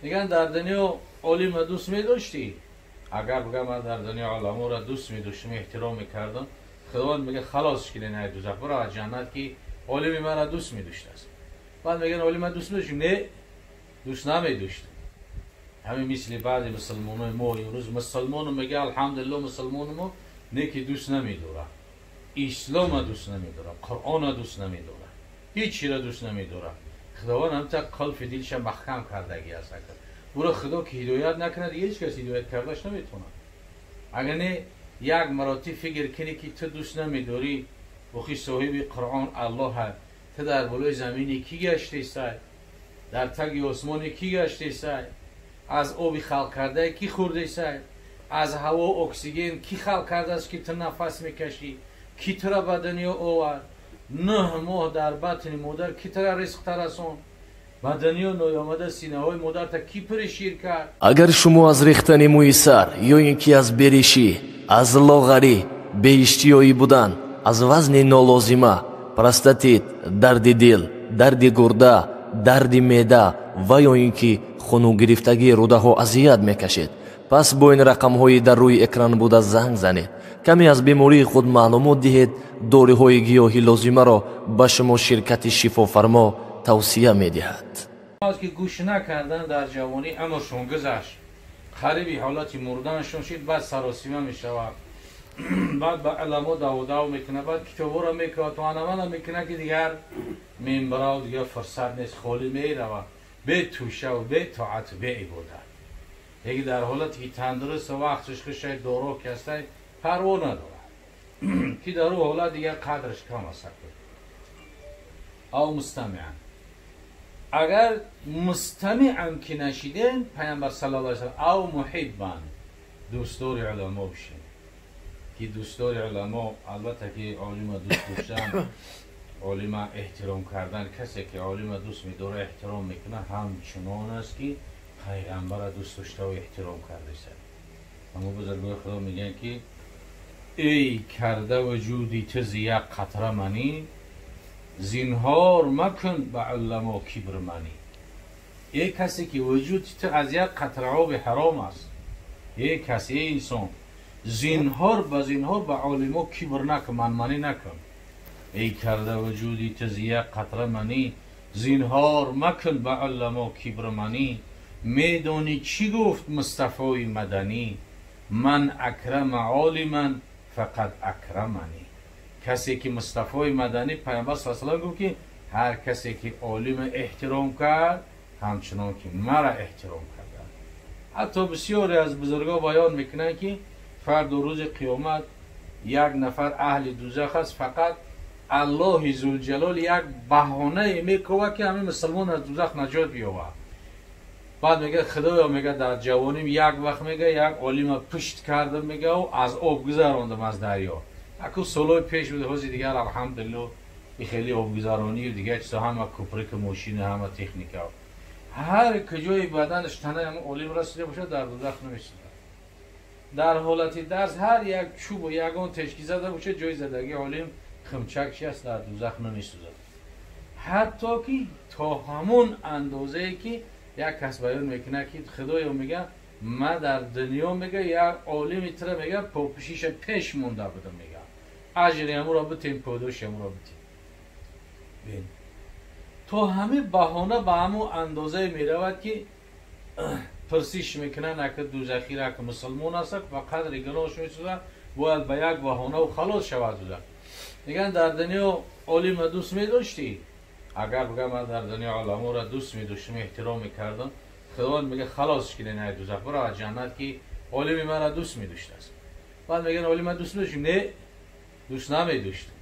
Меган дар дунё олима дӯст медоштӣ? Агар бигам ман дар дунё уламоро дӯст медоштам, эҳтиром мекардам, Худованд мегӯяд халос кунед ин дӯзах, бирав аз ҷаннат ки олими маро дӯст медоштааст. Баъд мегӯянд олима дӯст медоштӣ? Не, дӯст намедоштам. Ҳамин мисли баъзе мусулмонои мо имрӯз мусулмону мегӯяд алҳамдулиллоҳ мусулмону мо, не ки дӯст намедорад, ислома дӯст намедорад, Қуръона дӯст намедорад, ҳеҷ чиро дӯст намедорад. Худованд ҳамта қалфи дилша маҳкам кардагӣ аст. Ӯро Худо ки ҳидоят накунад, ҳеҷ кас ҳидоят кардаш наметавонад. Агар не як маротиб фикр кунӣ ки ту дӯст намедорӣ, охи соҳиби Қуръон Аллоҳ, ту дар болои замини кӣ гаштесай, дар таги осмони кӣ гаштесай, аз оби халқ кардаи кӣ хӯрдесай, аз ҳаво оксиген кӣ халқ кардааст ки ту нафас мекашӣ, кӣ тура ба дунё овард, 9 моҳ дар батни модар кӣ тура ризқ тарасон, ба дунё ноёмада синаҳои модарта кӣ пури шир кард. Агар шумо аз рехтани мӯи сар ё ин ки аз беришӣ, аз лоғарӣ, беиштиёӣ будан, аз вазни нолозима, простатит, дарди дил, дарди гурда, дарди меъда ва ё ин ки хунугирифтагии рӯдаҳо азият мекашед, пас бо ин рақамҳои дар рӯи экран буда занг занед. Каме аз бемории худ маълумот диҳед, доруҳои гиёҳи лозимаро ба шумо ширкати Шифофармо тавсия медиҳад. Ки гӯш накардан дар ҷавонӣ умршон гузашт, қариби ҳолати мурданшон шид, баъд саросима мешавад, баъд ба уламо даводав мекунад, баъд китобҳоро мекунад, то анамала мекунад ки дигар мембарав, дигар фурсат нест, холӣ меравад, бе тӯшаву бе тоату бе ибодат. Яке дар ҳолате ки тандуруст вақташ хушай, доро ки ҳастай, парво надорад, ки дар ӯ ҳолат дигар қадраш кам аст. Ав мустамиан, агар мустамиан ки нашиден, Паямбар саллаллоҳу алайҳи васаллам ав муҳиббан, дӯстдори уламо бишед, ки дӯстдори уламо албатта ки олима дӯст доштан, олима эҳтиром кардан, касе ки олима дӯст медорад, эҳтиром мекунад, ҳамчунон аст ки пайғамбара дӯст доштаву эҳтиром кардааст. Аммо бузургони Худо мегӯянд ки эй карда вуҷуди ту зи як қатра манӣ, зинҳор макун ба уламо кибр манӣ. Эй касе ки вуҷуди ту аз як қатра оби ҳаром аст, эй кас, эй инсон, зинҳор ба зинҳор ба олимо кибр накун, манманӣ накун. Эй карда вуҷуди ту зи як қатра манӣ, зинҳор макун ба уламо кибр манӣ. Медонӣ чӣ гуфт Мустафои Маданӣ? Ман акрама олиман фақат акраманӣ. Касе ки Мустафои Маданӣ Паямбар саллаллоҳу алайҳи васаллам гуфт ки ҳар касе ки олима эҳтиром кард, ҳамчунон ки мара эҳтиром кард. Ҳатто бисёре аз бузургон баён мекунанд ки фарду рӯзи қиёмат як нафар аҳли дӯзах аст, фақат Аллоҳи Зулҷалол як баҳонае мекувад ки ҳамин мусулмон аз дӯзах наҷот биёбад. Баъд мегӯяд Худоё, мегӯяд дар ҷавоним як вақт мегӯяд як олима пушт кардам, мегӯяд аз об гузарондам аз дарё. Аку солҳои пеш буд, ҳозир дигар алҳамдулиллоҳ и хеле обгузаронию дигар чизо, ҳама куприки мошина, ҳама техника. Ҳар куҷои баданаш танаи ҳамон олим расида бошад, дар дӯзах намесӯзад. Дар ҳолати дарс ҳар як чӯбу ягон тешки зада бошад, ҷои задагии олим химчак чи аст, дар дӯзах намесӯзад. Ҳатто ки то ҳамон андозае ки як кас баён мекунад ки Худоё мегӯяд ман дар дунё мегӯяд як олими тура мегӯяд попӯшиша пеш монда будам, мегӯяд аҷри ҳамуро битем, подоши ҳамуро битем. Бин, то ҳамин баҳона ба ҳамон андозае меравад ки пурсиш мекунанд ака дӯзахира ака мусулмон аст, ба қадри гуноҳш месӯзад, бояд ба як баҳонаву халос шавад дӯзах. Мегӯянд дар дунё олима дӯст медоштӣ? Агар бигам ман дар дунё уламоро дӯст медоштам, эҳтиром мекардам, Худованд мегӯяд халос кунед ин дӯзах, бирав аз ҷаннат ки олими маро дӯст медоштааст. Баъд мегӯянд олима дӯст медоштӣ? Не, дӯст намедоштам.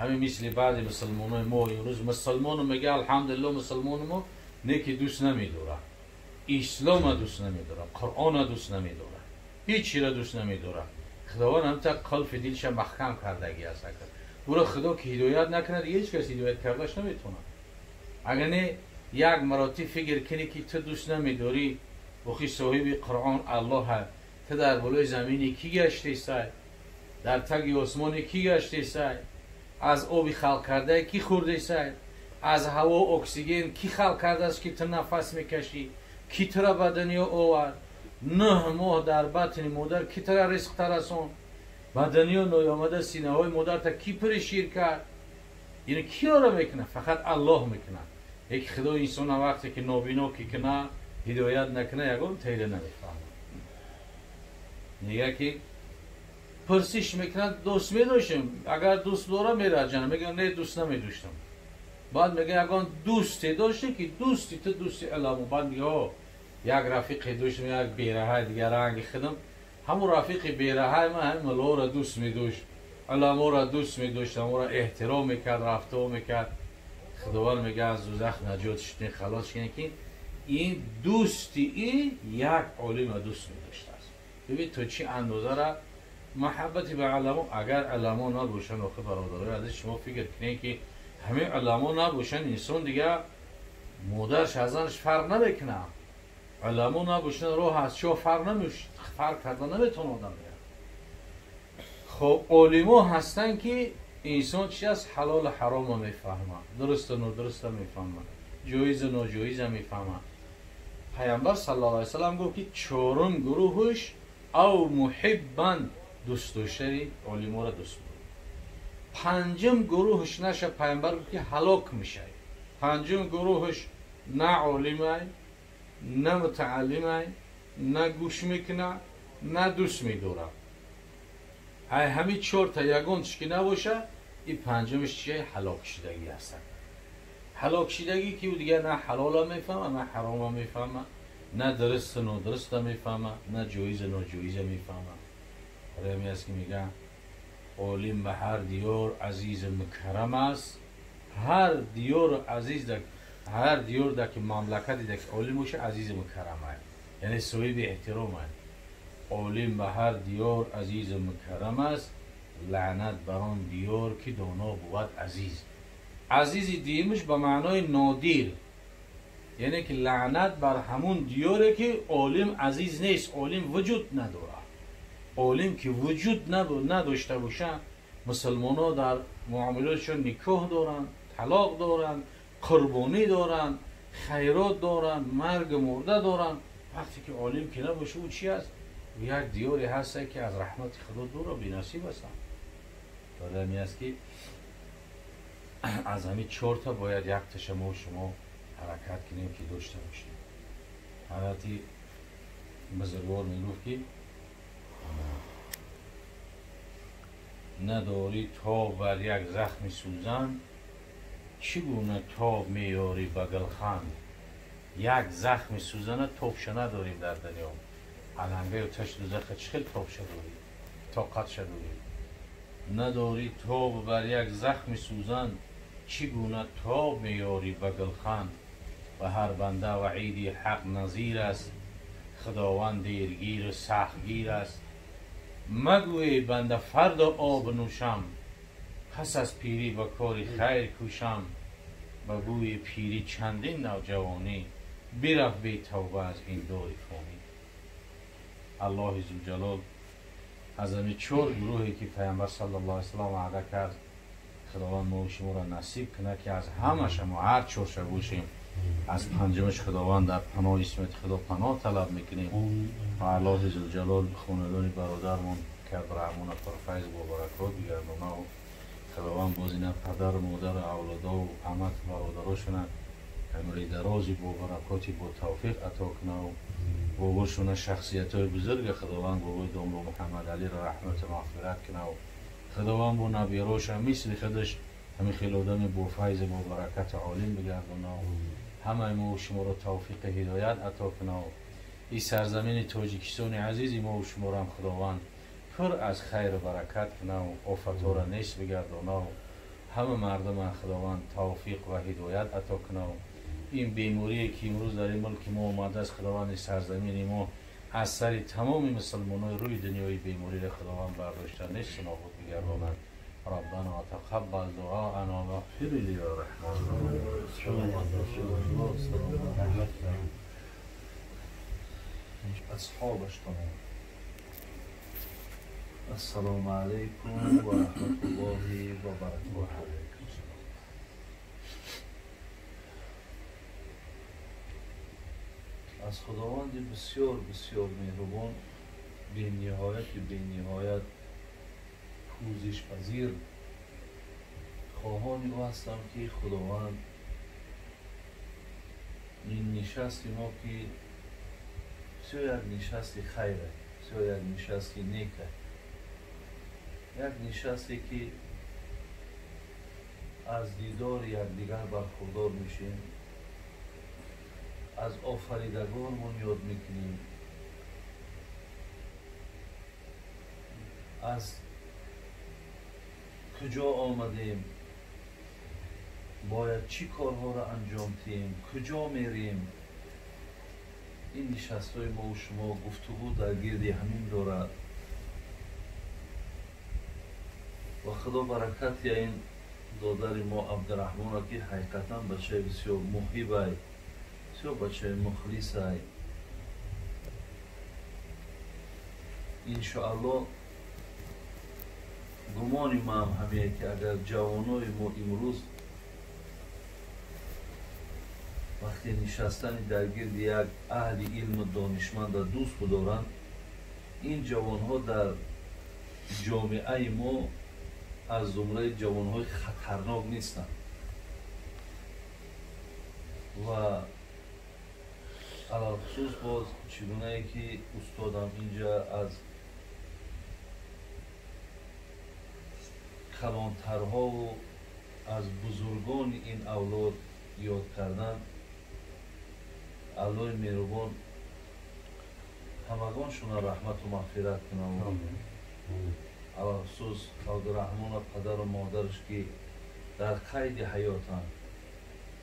Ҳамин мисли баъзе мусулмонои мо имрӯз мусулмону мегӯяд алҳамдулиллоҳ мусулмону мо, не ки дӯст намедорад, ислома дӯст намедорад, Қуръона дӯст намедорад, ҳеҷ чиро дӯст намедорад. Худованд ҳамта қалфи дилша маҳкам кардагӣ аст. Ӯро Худо ки ҳидоят накунад, ҳеҷ кас ҳидоят кардаш наметавонад. Агар не як маротиб фикр кунӣ ки ту дӯст намедорӣ, охи соҳиби Қуръон Аллоҳ, ту дар болои замини кӣ гаштесай, дар таги осмони кӣ гаштесай, аз оби халқ кардаи кӣ хӯрдесай, Аз ҳаво оксиген ки халқ кардааст ки ту нафас мекашӣ? Ки тура ба дунё овард? 9 моҳ дар батни модар ки тура ризқ тарасон? Ба дунё ноёмада синаҳои модарта ки пури шир кард? Ино киёро мекунад? Фақат Аллоҳ мекунад. Яки Худо инсона вақте ки нобино ки куна, ҳидоят накуна, ягон тайла намефаҳмад. Мега ки пурсиш мекунад, дӯст медоштем, агар дӯст дора мерад ҷаннат. Мега не, дӯст намедоштам. Баъд мега ягон дӯсте доште ки дӯсти ту дӯсти иламу. Баъд мега о, як рафиқе доштам, як бераҳай дигар ранги худам. Ҳамун рафиқи бераҳай ман ҳамин муллоро дӯст медошт, уламоро дӯст медошт, ҳамонро эҳтиром мекард, рафтор мекард. Худованд мега аз дӯзах наҷот шудем, халос шудем ки ин дӯсти ин як олима дӯст медоштааст. Бибин то чӣ андозара муҳаббати ба уламо. Агар уламо набошанд, охи бародарои азиз, шумо фикр кунед ки ҳамин уламо набошанд, инсон дигар модарш аз занаш фарқ намекунад. Уламо набошанд, роҳ аз чо фарқ фарқ карда наметавонад одам. Хоб, олимо ҳастанд ки инсон чи аст, ҳалолу ҳаромро мефаҳмад, дурусту нодурустро мефаҳмад, ҷоизу ноҷоизро мефаҳмад. Пайғамбар саллаллоҳу алайҳи васаллам гуфт ки чорум гурӯҳаш ав муҳиббан, дӯст доштани олиморо дӯст медорад. Панҷум гурӯҳаш наша, пайғамбар гуфт ки ҳалок мешавад. Панҷум гурӯҳаш на олимай, на мутааллимай, на гӯш мекунад, на дӯст медорад. Ай ҳамин чорта ягонташ ки набошад, ин панҷумаш чия? Ҳалокшидагӣ ҳастанд. Ҳалокшидагӣ ки ӯ дигар на ҳалола мефаҳмад, на ҳарома мефаҳмад, на дурусту нодуруста мефаҳмад, на ҷоизу ноҷоиза мефаҳмад. Барои ҳамин аст ки мегӯянд олим ба ҳар диёр азизу мукаррам аст. Ҳар диёру азиз, ҳар диёр дар ки мамлакате дар ки олим бошад, азизу мукаррам аст, яъне соҳиби эҳтиром аст. Олим ба ҳар диёр азизу мукаррам аст, лаънат бар он диёр ки доно бувад азиз. Азизи дуюмаш ба маънои нодир, яъне ки лаънат бар ҳамун диёре ки олим азиз нест, олим вуҷуд надорад. Олим ки вуҷуд надошта бошад, мусулмонҳо дар муомилотшон никоҳ доранд, талоқ доранд, қурбонӣ доранд, хайрот доранд, маргу мурда доранд. Вақте ки олим ки набошад, ӯ чи аст? Як диёре ҳаст ки аз раҳмати Худо дура бенасиб ҳастанд. Барои ҳамин аст ки аз ҳамин чорта бояд якташа мо шумо ҳаракат кунем ки дошта бошем. Ҳазрати бузургвор мегуфт ки надорӣ тоб бар як захми сӯзан, чӣ гуна тоб меёрӣ ба гулхан? Як захми сӯзана тобша надорем дар дунё. Алангаю таш дузаха чӣ хел тобша дорӣ, тоқатша дорӣ? Надорӣ тоб бар як захми сӯзан, чӣ гуна тоб меёрӣ ба гулхан? Ба ҳар банда ваъиди ҳақ назир аст, Худованд дергиру сахтгир аст. Магӯй банда фардо об нӯшам, пас аз пирӣ ба кори хайр кӯшам. Ба бӯи пирӣ чандин навҷавонӣ бирафт бетавба аз ин дори фонӣ. Аллоҳи зулҷалол аз ҳамин чор гурӯҳе ки Пайғамбар саллаллоҳу алайҳи васаллам ваъда кард, Худованд мо шуморо насиб кунад ки аз ҳамаша мо ҳар чорша бошем. Аз панҷумаш Худованд дар паноҳи исмати Худо паноҳ талаб мекунем. Ва Аллоҳи зулҷалол хонадони бародармон ки Абдураҳмона пурфайз бо баракот бигардонаву Худованд боз ина падару модару авлодову амак бародарошона умри дарози бо баракоти бо тавфиқ ато кунаву бобошона шахсиятҳои бузурга Худованд бобои домло Муҳаммадалиро раҳмату мағфират кунаву Худованд бо набироша мисли худаш ҳамин хел одами бо файзу бо баракату олим бигардонаву ҳамаи мо шуморо тавфиқи ҳидоят ато кунаву ин сарзамини Тоҷикистони азизи мо шуморо Худованд пур аз хайру баракат кунаву офатҳоро нест бигардонаву ҳама мардума Худованд тавфиқ ва ҳидоят ато кунаву ин беморие ки имрӯз дар ин мулки мо омадааст, Худованди сарзамини мо аз сари тамоми мусулмонои рӯи дунёи бемориро Худованд бардошта нест нобуд бигардонад. ربنا تقبل دعاءنا واغفر لي وارحمنا. أصحابش تمام. السلام عليكم ورحمة الله وبركاته. Аз Худованди бисёр бисёр меҳрубон, бениҳояти бениҳоят пӯзишпазир хоҳони ӯ ҳастам, ки Худованд ин нишасти мо, ки бисёр як нишасти хайре, бисёр як нишасти неке, як нишасте ки аз дидори якдигар бархурдор мешем, аз офаридагормон ёд мекунем, аз куҷо омадем, бояд чӣ корҳоро анҷом диҳем, куҷо мерем. Ин нишастҳои мову шумо гуфтугӯ дар гирди ҳамин дорад ва Худо баракат я ин додари мо Абдураҳмона, ки ҳақиқатан бачаи бисёр муҳибай, бисёр бачаи мухлисай. Иншоалло гумони ман ҳамее, ки агар ҷавонои мо имрӯз вақте нишастани дар гирди як аҳли илму донишманда дӯст будоранд, ин ҷавонҳо дар ҷомеаи мо аз зумраи ҷавонҳои хатарнок нестанд ва алалхусус боз чӣ гунае ки устодам инҷа аз калонтарҳову аз бузургони ин авлод ёд кардан, Аллоҳи меҳрубон ҳамагоншона раҳмату мағфират кунад. Алалхусус Абдураҳмона падару модараш, ки дар қайди ҳаётанд,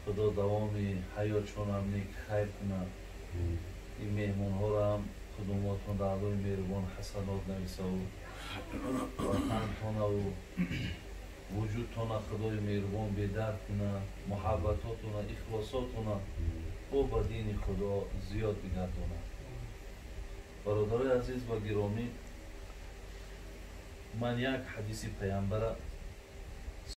Худо давоми ҳаётшонам нек хайр кунад. Ин меҳмонҳоро худумотон дар Аллоҳи меҳрубон ҳасанот нависаву ватантонаву вуҷудтона Худои меҳрубон бедард кунад, муҳаббатотона, ихлосотона ӯ ба дини Худо зиёд бигардонад. Бародарои азиз ва гиромӣ, ман як ҳадиси паямбара